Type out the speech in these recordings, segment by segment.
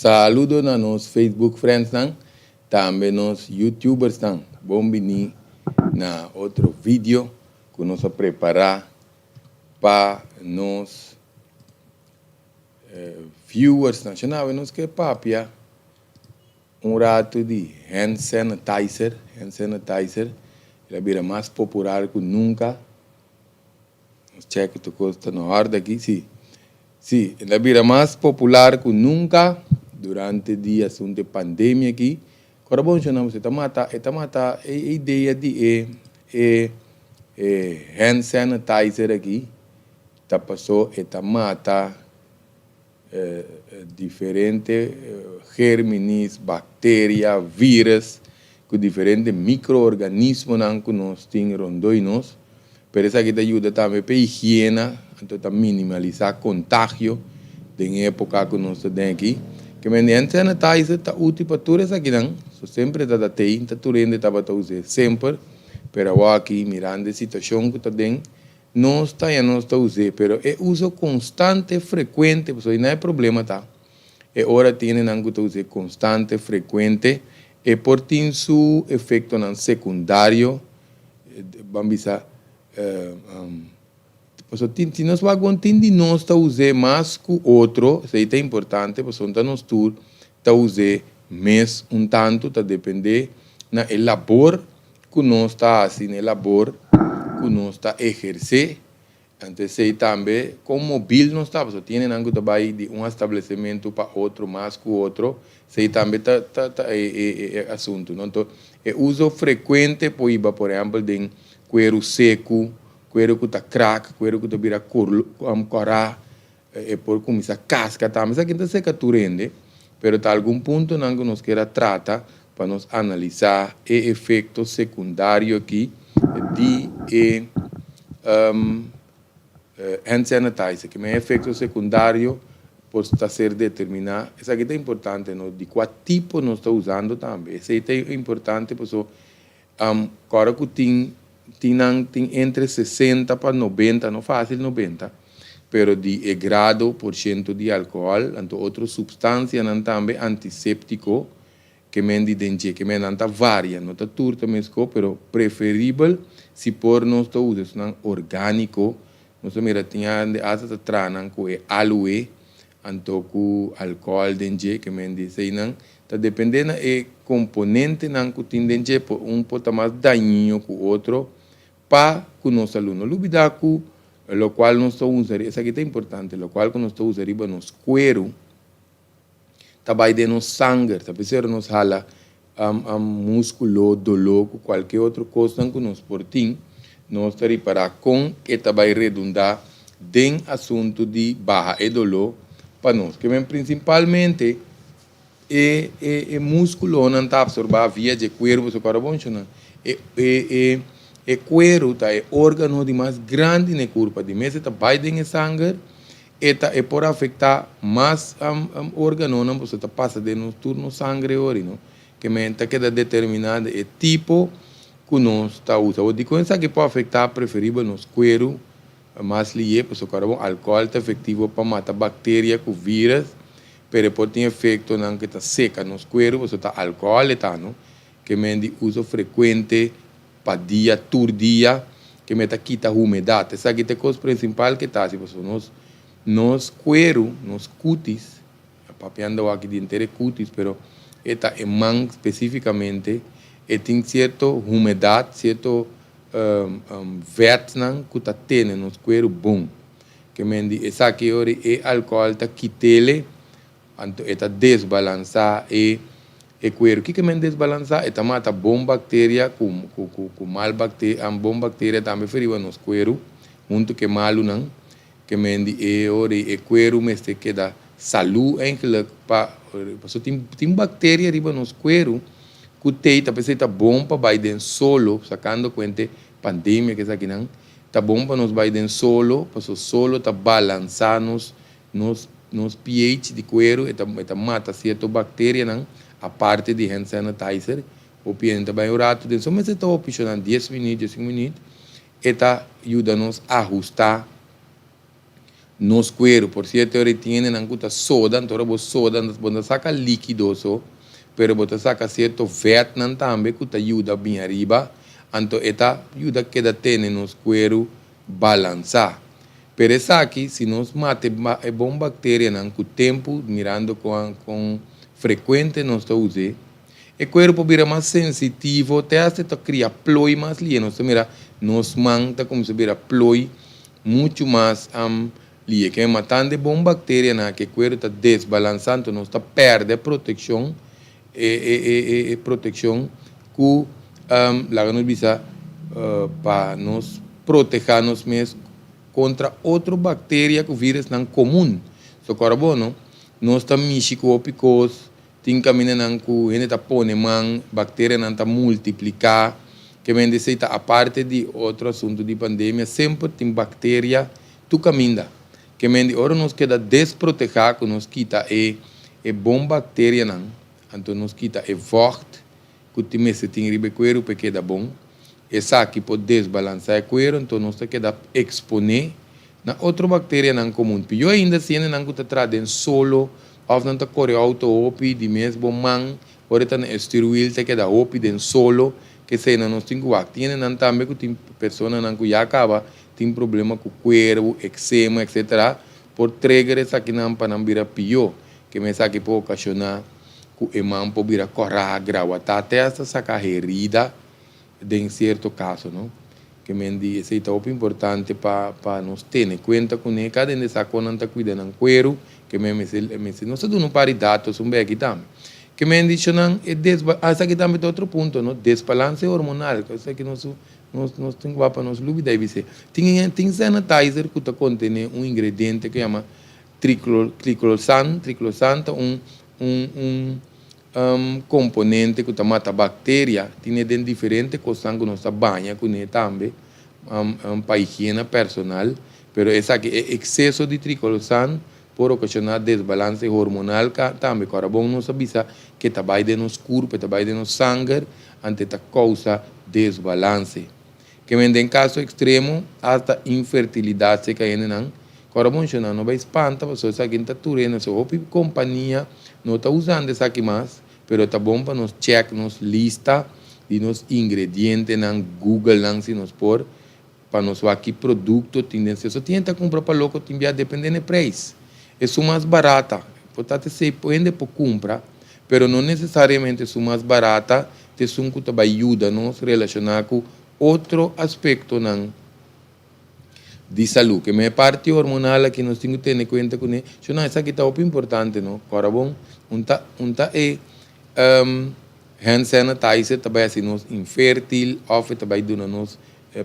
Saludo na nos Facebook friends nan, tambe nos YouTubers nan. Bon bini na otro video ku nos a prepará pa nos viewers nan. Shanawe nos ke papia un ratu di hand sanitizer. Hand sanitizer el a bira mas popular ku nunka. Nos check tur kos ta na orde aki. Si, si, el a bira mas popular ku nunka durante di asuntu e pandemia aki. Kora bon shona e ta mata, e ta mata e idea di e hand sanitizer aki ta paso e ta mata diferente gérmenes, bacteria, virus, ku diferente mikroorganismonan ku nos tin rondó di nos. Pero esaki ta yuda tambe pa higiena, anto ta minimalisá kontagio den e époka ku nos ta den aki. Ke men hand sanitizer ta útil pa tur esakinan, so semper e ta tei, ta tur hende tabata us'é semper, pero awor aki mirando e situashon ku ta den, nos ta ya nos ta us'é, pero e uso konstante, frekuente, pasobra ei nan e problema ta. E ora tin hendenan ku ta us'é konstante, frekuente, e por tin su efektonan sekundario, ban bisa, pasobra tin si nos wak bon tin di nos ta us'é mas ku otro, esei ta importante pasobra ta nos tur ta us'é mes un tantu, ta dependé na e labor ku nos ta hasi, na e labor ku nos ta ehersé. Anto esei tambe kon mobil nos ta, pasobra tin hendenan ku ta bai di un establesimentu pa otro mas ku otro, esei tambe ta ta ta e e e asuntu, no? Anto e uso frekuente por hiba por ehèmpel den kueru seku, kueru ku ta krak, kueru ku ta bira kòrá, e por kuminsá kaska tambe. Esaki no ta seka tur hende, pero ta algun puntonan ku nos kier a trata pa nos analisá e efekto sekundario aki di e hand sanitizer. Kimen e efekto sekundario por ta ser determiná? Esaki ta importante no, di kua tipo nos ta usando tambe. Esei ta importante pasobra kòrda ku tin tin nan tin entre 60 pa 90, no fásil 90, pero di e grado por shento di alkohòl, anto otro supstansianan tambe antiséptiko ke men di den dje, ke men nan ta varia, no ta tur ta meskó, pero preferibel si por nos ta usa esnan orgániko. Nos ta mira tin hende asta ta traha nan ku e aloe anto ku alkohòl den dje, ke men di eseinan ta dependé na e komponentenan ku tin den dje, por un por ta mas dañino ku otro pa ku nos salú. No lubidá ku lokual nos ta usa, esaki ta importante, lokual ku nos ta usa riba nos kueru ta bai den nos sanger, ta p'esei ora nos hala múskulo, doló ku kualke otro kosnan ku nos por tin, nos ta ripará kon e ta bai redundá den asuntu di baha e doló pa nos. Ke men prinsipalmente e e múskulonan ta apsorbá via dje kuerpo, so kòrda bon shonnan, e e e kueru ta e órgano di mas grandi na e kurpa, di mes e ta bai den e sanger. E ta e por afecta mas organonan pasobra ta pasa den nos tur nos sangre ori no ke men ta keda determina di e tipo ku nos ta usa. Awor dikon esaki por afecta preferibel nos kueru mas lihe pasobra kòrda bon alkohòl ta efektivo pa mata bakteria ku virus pero e por tin efektonan ke ta seka nos kueru pasobra ta alkohòl e ta no ke men di uso frekuente pa dia tur dia ke me ta kita humedat. Esaki ta e kos prinsipal ke ta hasi pasobra nos nos kueru, nos kutis, papiando aki di henter e kutis, pero e ta e man spesifikamente, e tin sierto humedat, sierto vètnan ku ta tene nos kueru bon. Ke men di esaki ora e alkohòl ta kit'ele. Anto e ta desbalansá e e kueru. Kiko men desbalansá? E ta mata bon bakteria ku ku ku ku mal bakteria, bon bakteria tambe feriba nos kueru huntu ku e malunan. Ke men di e ora ei e kueru mester keda salú eigenlijk pa pasobra tin tin bakteria riba nos kueru ku tei ta p'esei ta bon pa bai den solo sakando kuente pandemia ku esakinan ta bon pa nos bai den solo pasobra solo ta balansá nos Nos nos pH di kueru e ta e ta mata sierto bakterianan aparte di hand sanitizer. Hopi hende ta bai un ratu den so mester ta hopi shonnan 10 minuut, 15 minuut e ta yuda nos ahusta Nos kueru. Por sierto ora e tin hendenan ku ta soda, anto ora bo soda bo no ta saka líkido so, pero bo ta saka sierto vètnan tambe ku ta yuda bin ariba, anto e ta yuda keda tene nos kueru balansá. Pero esaki si nos mata e bon bakterianan ku tempu, mirando kon kon frekuente nos ta us'é, e kueru por bira mas sensitivo te hasta e ta kria ploi mas lihe. Nos ta mira nos man ta kuminsá bira ploi Muchu mas am lie ke matando e bon bakterianan ke kueru ta desbalansa anto nos ta pèrdè protekshon e e e e e protekshon ku laga nos bisa pa nos protehá nos mes kontra otro bakteria ku virusnan komun. So kòrda bo no, nos ta mishi ku hopi kos. Tin kamindanan ku hende ta pone man, bakterianan ta multipliká. Ke men di esei ta aparte di otro asuntu di pandemia, semper tin bakteria tur kaminda. Ke men di ora nos keda desprotehá ku nos kita e e bon bakterianan, anto nos kita e vògt ku tin mester tin riba e kueru pa e keda bon, esaki por desbalansá e kueru, anto nos ta keda eksponé Na otro bakterianan komun. Pió ainda si hendenan ku ta traha den solo òf nan ta kore outo hopi di mes bo man ora e ta na e stuurwiel ta keda hopi den solo keseinan nos tin ku wak. Tin hendenan tambe ku tin personanan ku ya kaba tin problema ku kuerbu, eksema etsetera por trigger esakinan pa nan bira pió. Keme esaki por okashoná ku e man por bira kòrá, grawatá te asta saka herida. Den sierto kaso, no. Ke men di esei ta hopi importante pa pa nos tene kuenta kuné. Kada hende sa kon nan ta kuida nan kueru. Ke men mester mester nos ta duna un par di datos un beki tambe. Ke men di shonan e desba ah esaki tambe ta otro punto no, desbalanse hormonal. Esaki nos nos nos tin ku wak pa nos lubida e bis'é. Tin tin sanitizer ku ta kontené un ingrediente ku yama triclo triclosan. Triclosan ta un un un. Komponente ku ta mata bakteria tine den diferente kosnan ku nos ta baña kuné tambe pa higiena personal, pero esaki e ekseso di triclosan por okashoná desbalanse hormonal tambe. Ku ora bon nos a bisa ke ta bai den nos kurpo, e ta bai den nos sanger, ante ta kousa desbalanse. Ke men den kaso ekstremo asta infertilidat seka hendenan. Ku ora menshoná no bai spanta pasobra esaki ta tur hende. So hopi kompania no ta usando esaki mas, pero ta bon pa nos chèk nos lista di nos ingredientenan, google nan si nos por, pa nos wak ki produkto tin den. So tin hende ta kumpra pa loko tin bia depende na e preis. Esun mas barata por ta esei hende por kumpra, pero no nesesariamente esun mas barata ta esun ku ta bai yuda nos relashoná ku otro aspektonan di salú. Ke men e parti hormonal aki nos tin ku tene kuenta kuné. Shona, esaki ta hopi importante no. Kòrda bon, un ta un ta e hand sanitizer ta bai hasi nos infértil òf e ta bai duna nos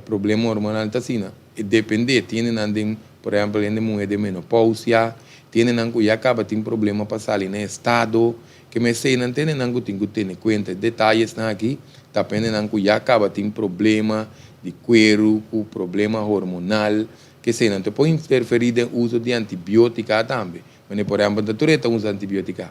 problema hormonal. Ta asina, e dependé. Tin hendenan den, por ehèmpel, hende muhé den menopousia, tin hendenan ku ya kaba tin problema pa sali na estado. Ke men eseinan ta hendenan ku tin ku tene kuenta. E detayesnan aki ta pa hendenan ku ya kaba tin problema di kueru, ku problema hormonal, ke eseinan ta por interferí den uso di antibiótika tambe. Manera por ehèmpel ta tur e ta usa antibiótika.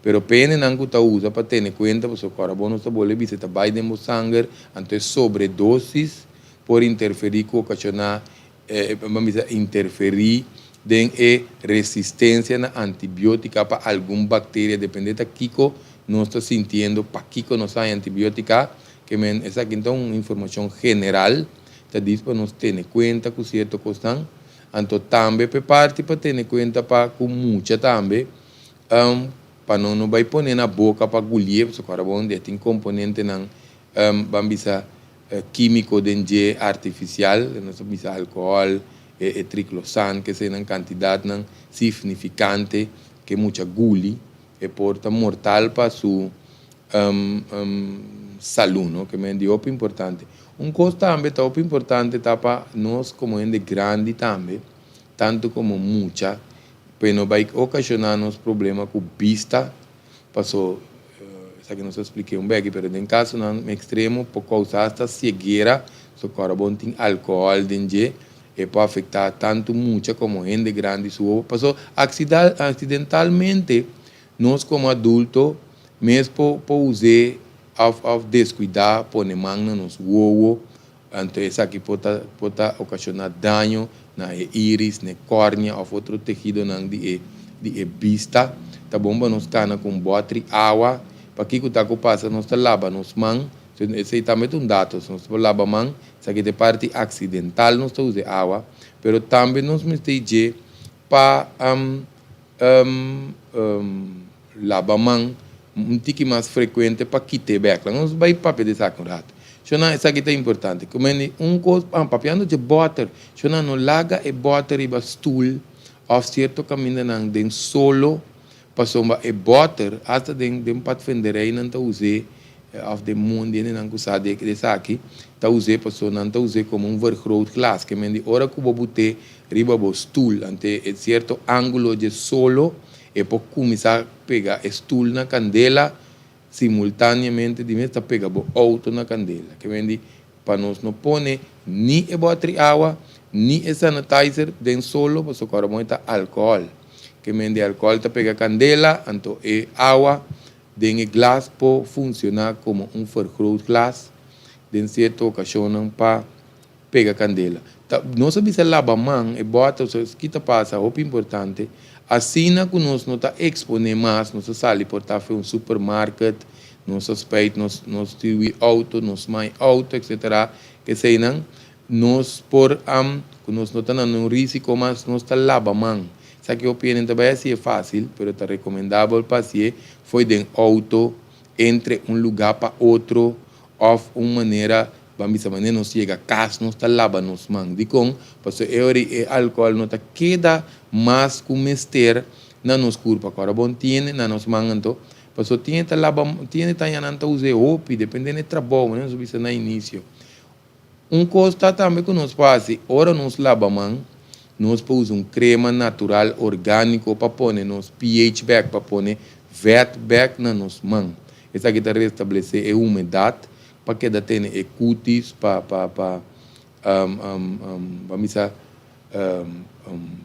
Pero pa hendenan ku ta usa pa tene kuenta pasobra kòrda bo no ta bolbe bisa ta bai den bo sanger, anto e sobredosis por interferí ku okashoná Ban bisa interferí den e resistencia na antibiotica pa algun bacteria, depende ta kico nos ta sintiendo, pakico nos haña antibiotica, ke men esaki ta un informacion general, ta dis pa nos tene cuenta cu cierto cosnan, anto tambe p'e parti pa tene cuenta pa cu mucha tambe, pa no no bay pone na boca pa gulie, pasobra ora bon e tin componentenan, ban bisa Kímiko den dje artifisial, nos ta bisa alkohòl, e triklosan, keseinan kantidatnan signifikante ke mucha guli, e por ta mortal pa su salú, no? Ke men di hopi importante. Un kos tambe ta hopi importante ta pa nos komo hende grandi tambe, tantu komo mucha, pa e no bai okashoná nos problema ku bista. Paso, esaki nos a spliké un beki, pero den kasonan ekstremo por kousa asta sieguera, so kòrda bon tin alkohòl den dje, e por afektá tantu mucha komo hende grandi su wowo. Paso, aksidentalmente nos komo adulto mes por por us'é òf òf deskuidá pone man na nos wowo, anto esaki por ta por ta okashoná daño. na e iris, na e kòrnia òf otro tehidonan di e di e bista. Ta bon pa nos kana ku un bòtri awa. Pakiko ta ku pasa nos ta laba nos man. Esei tambe ta un dato. Si nos ta por laba man, esaki ta e parti aksidental nos ta usa e awa. Pero tambe nos mester dje pa laba man un tiki mas frekuente pa kit'é bèk. Laga nos bai papia di esaki un ratu. Shona, esaki ta importante. Ku un kos, papiando dje bòter, shona, no laga e bòter riba stul òf sierto kamindanan den solo, pasobra e bòter, asta den den patvenderij nan ta us'é, òf den mondi hendenan ku sa di esaki, ta us'é pasobra nan ta us'é komo un vergrootglas. Ke men di ora ku bo but'é riba bo stul ante e sierto ángulo dje solo, e por kuminsá pega e stul na kandela, simultáneamente di mes ta pega bo outo na kandela. Ke men di pa nos no pone ni e bòtri awa ni e sanitizer den solo pasobra ku ora bon e ta alkohòl. Ke men di alkohòl ta pega kandela, anto e awa den e glas por funshoná komo un vergrootglas den sierto okashonnan pa pega kandela. Ta nos a bisa laba man, e bòter, so ki ta pasa hopi importante, asina ku nos no ta eksponé mas, nos ta sali por ta fe un supermarket, nos ta spijt nos nos stuwi outo, nos mai outo etcetera, keseinan nos por ku nos no ta na un risiko mas, nos ta laba man. Esaki hopi hende ta bai hasié fásil, pero ta rekomendabel pa hasié fo'i den outo, entre un lugá pa otro, Òf un manera, ban bisa manera nos yega kas nos ta laba nos man. Dikon? Pasobra e ora e alkohòl no ta keda mas ku mester na nos kurpa. Ku ora bo ntende na nos man anto, pasobra tin e ta laba, tin e ta haña nan ta usa e hopi, depende na e trabou, manera nos a bisa na inisio. Un kos ta tambe ku nos por hasi, ora nos laba man, nos por usa un krema natural orgániko pa pone nos pH bèk, pa pone vèt bèk na nos man. Esaki ta restablesé e humedat pa keda tene e kutis pa pa pa ban bisa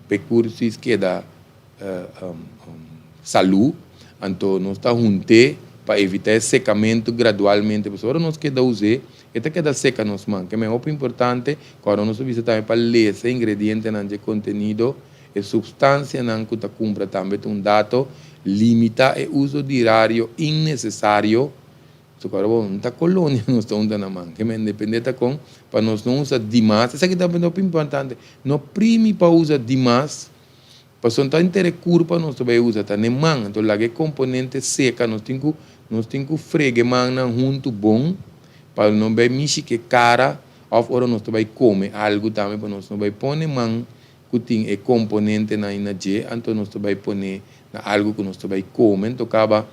p'e kursis keda salú. Anto nos ta hunt'é pa evitá e sekamentu gradualmente pasobra ora nos keda us'é e ta keda seka nos man. Ke men hopi importante ku ora nos ta bisa tambe pa lesa e ingredientenan dje kontenido. E supstansianan ku ta kumpra tambe ta un dato, limita e uso di rario innesesario, so ku bo no ta kolonia nos ta unta na man, ke men depende ta kon pa nos no usa dimas, esaki ta hopi importante, no primi pa usa dimas, pasobra no ta henter e kurpa nos ta bai usa, ta n'e man, anto laga e komponente seka, nos tin ku nos tin ku frega e mannan huntu bon pa no bai mishi ku e kara òf ora nos ta bai kome algu tambe pa nos no bai pone man ku tin e komponentenan ei na dje, anto nos ta bai pone na algu ku nos ta bai kome, anto kaba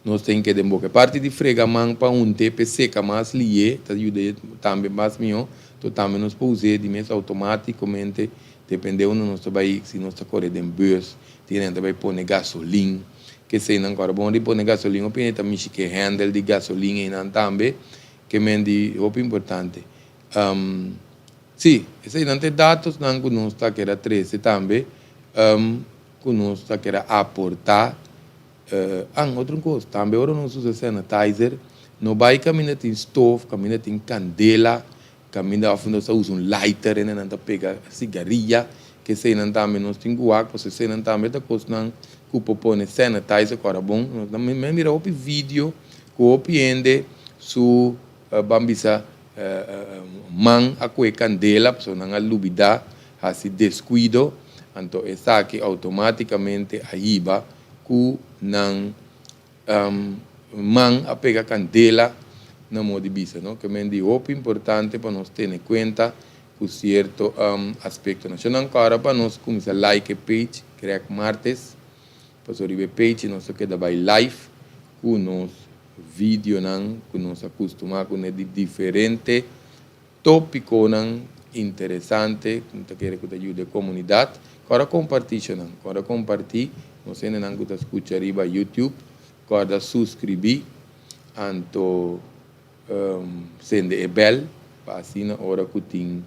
nos tin ke den boka. E parti di frega man pa hunte p'e seka mas lié ta yuda e tambe mas mihó, anto tambe nos por us'é di mes outomátikamente, depende unda nos ta bai, si nos ta kore den bus, tin hende ta bai pone gasolin, keseinan ku ora bon di pone gasolin hopi hende ta mishi ku e handle di gasolin einan tambe, ke men di hopi importante. Sí, eseinan ta e datosnan ku nos ta keda trese tambe, ku nos ta keda aportá. An, otro kos, tambe ora nos usa sanitizer, no bai kaminda tin stof, kaminda tin kandela, kaminda òf nos ta usa un lighter, hendenan ta pega sigaria, ke eseinan tambe nos tin ku wak, pasobra eseinan tambe ta kosnan ku por pone sanitizer ku ora bon. Nos ta mira hopi video ku hopi hende su. Ban bisa man a kohe kandela pasobra nan a lubidá hasi deskuido, anto esaki outomátikamente a hiba ku nan man a pega kandela na modo di bisa no. Ke men di hopi importante pa nos tene kuenta ku sierto aspektonan. Shon ankora pa nos kuminsá like e page Greg Martes pasobra riba e page nos ta keda bai live ku nos Videonan ku nos a kustumá kuné di diferente tópikonan interesante ku ta kere ku ta yuda e komunidat. Kòrda kompartí shonan, kòrda kompartí nos hendenan ku ta skucha riba YouTube, kòrda suskribí anto sende e bèl pa asina ora ku tin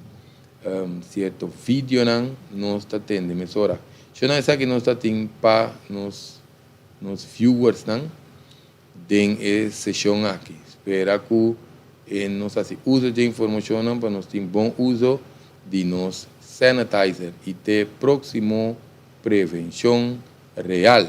sierto videonan nos ta tende mesora. Shonan esaki nos ta tin pa nos nos viewersnan. Den e seshon aki, spera ku e nos hasi uso dje informashonnan pa nos tin bon uso di nos. Sanitizer i te próksimo Prevenshon Real.